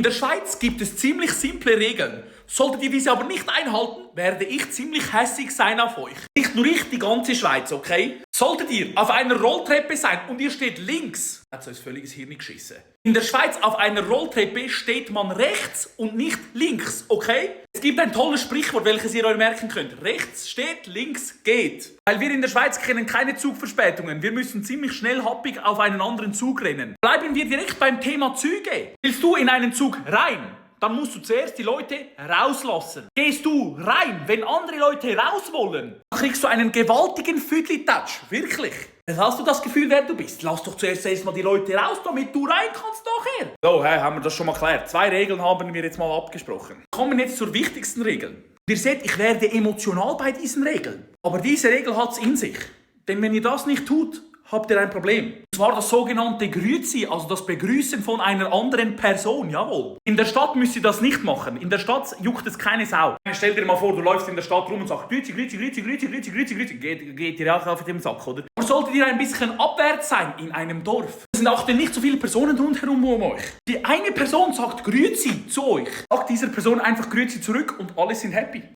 In der Schweiz gibt es ziemlich simple Regeln. Solltet ihr diese aber nicht einhalten, werde ich ziemlich hässig sein auf euch. Nicht nur ich, die ganze Schweiz, okay? Solltet ihr auf einer Rolltreppe sein und ihr steht links, hat so ein völliges Hirn geschissen. In der Schweiz auf einer Rolltreppe steht man rechts und nicht links, okay? Es gibt ein tolles Sprichwort, welches ihr euch merken könnt. Rechts steht, links geht. Weil wir in der Schweiz kennen keine Zugverspätungen. Wir müssen ziemlich schnell happig auf einen anderen Zug rennen. Bleiben wir direkt beim Thema Züge. Willst du in einen Zug rein? Dann musst du zuerst die Leute rauslassen. Gehst du rein, wenn andere Leute raus wollen, dann kriegst du einen gewaltigen Füdli-Touch. Wirklich. Jetzt hast du das Gefühl, wer du bist. Lass doch zuerst erstmal die Leute raus, damit du rein kannst nachher. So, haben wir das schon mal geklärt. 2 Regeln haben wir jetzt mal abgesprochen. Kommen jetzt zur wichtigsten Regel. Ihr seht, ich werde emotional bei diesen Regeln. Aber diese Regel hat es in sich. Denn wenn ihr das nicht tut, habt ihr ein Problem. Und zwar das sogenannte Grüezi, also das Begrüßen von einer anderen Person, jawohl. In der Stadt müsst ihr das nicht machen. In der Stadt juckt es keine Sau. Stell dir mal vor, du läufst in der Stadt rum und sagst Grüezi, Grüezi, Grüezi, Grüezi, Grüezi, Grüezi, Grüezi. Geht dir auch auf den Sack, oder? Aber solltet ihr ein bisschen abwärts sein in einem Dorf, es sind auch denn nicht so viele Personen rundherum um euch. Die eine Person sagt Grüezi zu euch. Sagt dieser Person einfach Grüezi zurück und alle sind happy.